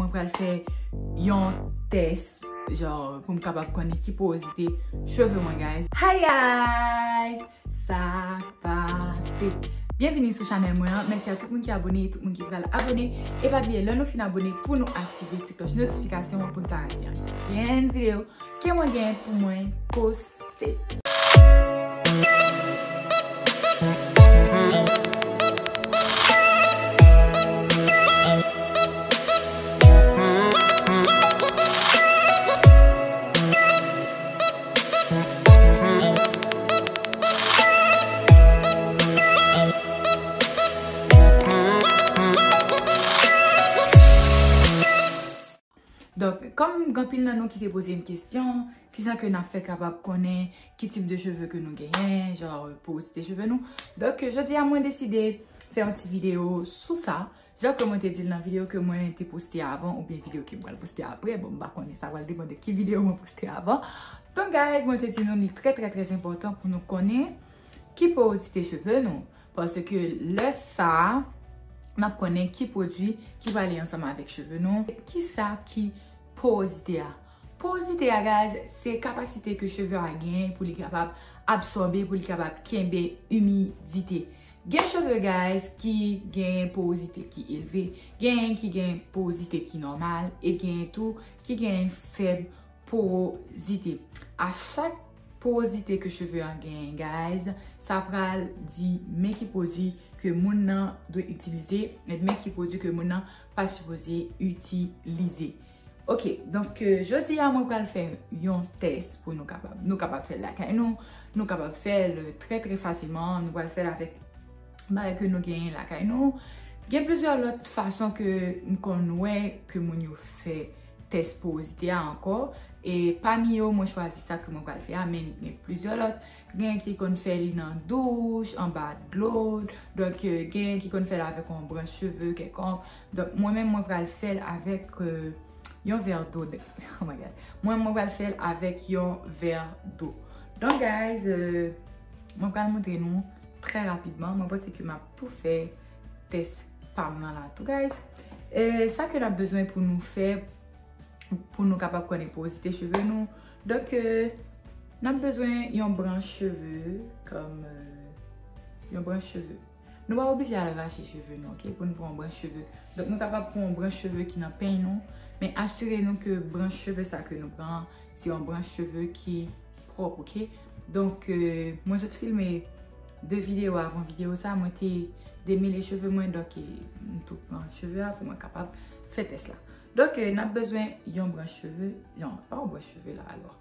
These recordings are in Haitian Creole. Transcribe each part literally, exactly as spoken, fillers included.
Mwen pral fè yon tès, jan, pou m kapab konnen ki porozite cheve mwen, guys. Hi, guys! Sa pase. Byenvini sou chanèl mwen an. Mèsi a tout moun ki abone e tout moun ki pral abone. E pa bliye, lè nou fin abone, pou nou aktive ti klòch notifikasyon an pou n pa rate ankenn videyo ke mwen gen pou mwen poste. Donk, kòm gen anpil nan nou ki te poze m kesyon, kijan ke n ap fè kapab konnen ki tip de cheve ke nou genyen, jan, porozite cheve nou. Donk, jodi a, mwen deside fè yon ti videyo sou sa. Jan ke mwen te di l nan videyo ke mwen te poste avan, oubyen videyo ke m pral poste apre, bon, m pa konnen, sa pral depann de ki videyo mwen poste avan. Donk, guys, mwen te di nou li trè, trè, trè enpòtan pou nou konnen ki porozite cheve nou. Paske lè sa a, n ap konnen ki pwodui ki prale ansanm avèk cheve nou. Kisa ki porozite a? Porozite a, guys, se kapasite ke cheve a genyen pou li kapab absòbe, pou li kapab kenbe imidite. Gen cheve, guys, ki gen porozite ki elve, genyen ki gen porozite ki nòmal, e genyen tou ki gen fèb porozite. A chak porozite ke cheve a genyen, guys, sa pral di men ki pwodui ke moun nan dwe itilize, e men ki pwodui ke moun nan pa sipoze itilize. Ok, donk, euh, jodi a mwen pral fè yon tès pou nou kapab, nou kapab fè l lakay nou, nou kapab fè l, euh, trè, trè fasilman, nou pral fè l avèk bagay ke nou genyen lakay nou. Gen plizyè lòt fason ke m konn wè ke moun yo fè tès porozite a ankò. E pami yo, mwen chwazi sa ke mwen pral fè a, men gen plizyè lòt. Gen ki konn fè li nan douch, anba dlo. Donk, euh, gen ki konn fè l avèk yon branch cheve kèlkonk. Donk, mwen menm, mwen pral fè l avèk, euh, yon vè dlo. Oh my God. Mwen, mwen pral fè l avèk yon vè dlo. Donk, guys, euh, mwen pral montre nou trè rapidman. Mwen panse ke m ap tou fè tès pa m nan la tou, guys. E sa ke n ap bezwen pou nou fè, pou nou kapab konnen porozite cheve nou. Donk, euh, n ap bezwen yon branch cheve, kòm, euh, yon branch cheve. Nou pa oblije al rache cheve nou, ok, pou nou pran yon branch cheve. Donk, nou kapab pran yon branch cheve ki nan peny nou, men asire nou ke branch cheve sa ke nou pran an, se yon branch cheve ki pwòp, ok? Donk, euh, mwen sot filme de videyo avan videyo sa, mwen te demele cheve mwen, donk, e, m tou pran cheve a pou mwen kapab fè tès la. Donk, euh, n ap bezwen yon branch cheve, yon, pa yon branch cheve la, alò.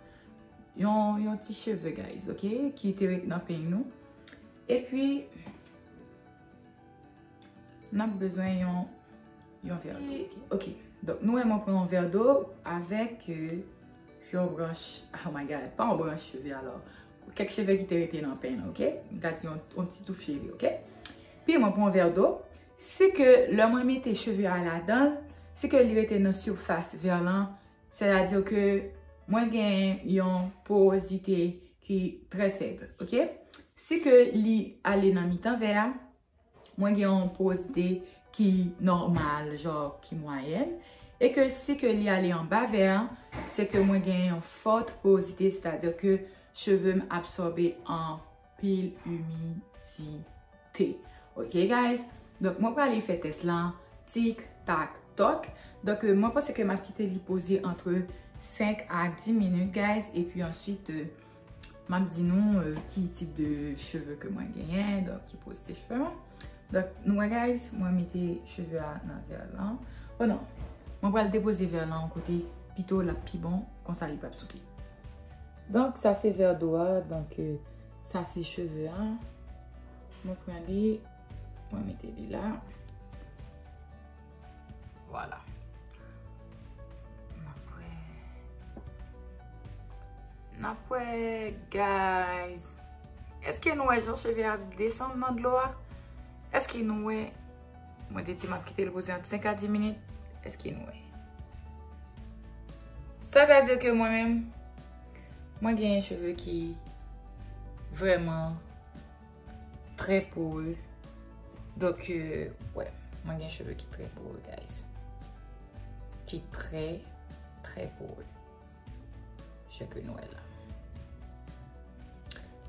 Yon, yon ti cheve, guys, ok? Ki te ret nan peny nou. Epi, n ap bezwen yon, yon vè dlo, ok? Ok. Donk, nou wè mwen pran yon vè dlo avèk, euh, yon branch, oh my God, pa yon branch cheve alò. Kèk cheve ki te rete nan peny la, ok? M ka di yon, yon ti touf cheve, ok? Pi mwen pran yon vè dlo. Si ke lè mwen mete cheve a ladan l, si ke li rete nan sifas vè lan, sètadi ke mwen gen yon porozite ki trè fèb, ok? Si ke li ale nan mitan vè a, mwen gen yon porozite ki nòmal, jan ki mwayèn, e ke si ke li ale anba vè a, se ke mwen gen yon fòt porozite, sètadi ke cheve m absòbe anpil imidite. Ok, guys? Donk, mwen prale fè tès lan tik, tak, tòk. Donk, euh, mwen panse ke m ap kite li poze antre senk a dis minit, guys. Epi answit, euh, m ap di nou, euh, ki tip de cheve ke mwen genyen, donk ki porozite cheve mwen. Donk, nou wè, guys, mwen mete cheve a nan vè lan. Oh non, mwen pral depoze vè lan yon kote, pito l ap pi bon, konsa li p ap souke. Donk, sa se vè dlo a, donk, euh, sa se cheve a. Mwen pran li, mwen mete li la. Vwala. N ap wè. N ap wè, guys. Èske nou wè jan cheve a ap desann nan dlo a? Èske nou wè? Mwen te di m ap kite l poze ant senk a dis minit. Èske nou wè? Sètadi ke mwen menm, mwen genyen cheve ki vrèman trè pore. Donk, euh, wè, mwen gen cheve ki trè pore, guys. Ki trè, trè pwòp. Jan ke nou wè la.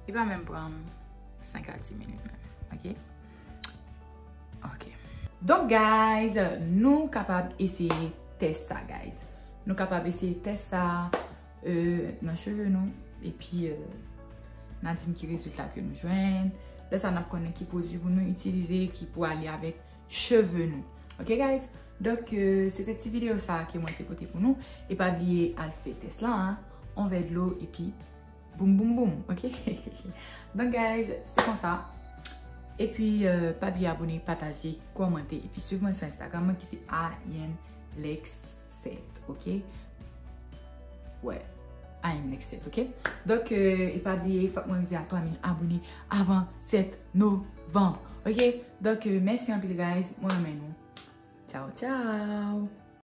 Li pa menm pran m senk a dis minit menm, ok? Ok. Donk, guys, nou kapab eseye tès sa, guys. Nou kapab eseye tès sa, euh, nan cheve nou. Epi, euh, n a di m ki rezilta ke nou jwenn. Lè sa, n ap konnen ki pwodui pou nou itilize, ki pou ale avèk cheve nou. Ok, guys? Donk, euh, se te ti videyo sa ke mwen te pote pou nou. E pa bliye al fè tès la, hein. On vè dlo, epi boum, boum, boum, ok? Donk, guys, se konsa. Epi, euh, pa bliye abone, pataje, kòmante, epi swiv mwen sou Instagram mwen ki se Ayen Lexette, ok? Wè, Ayen Lexette, ok? Donk, euh, e pa bliye, fòk mwen rive a twa mil abone avan sèt novanm, ok? Donk, euh, mèsi anpil, guys. Mwen renmen nou. Tchao, tchao!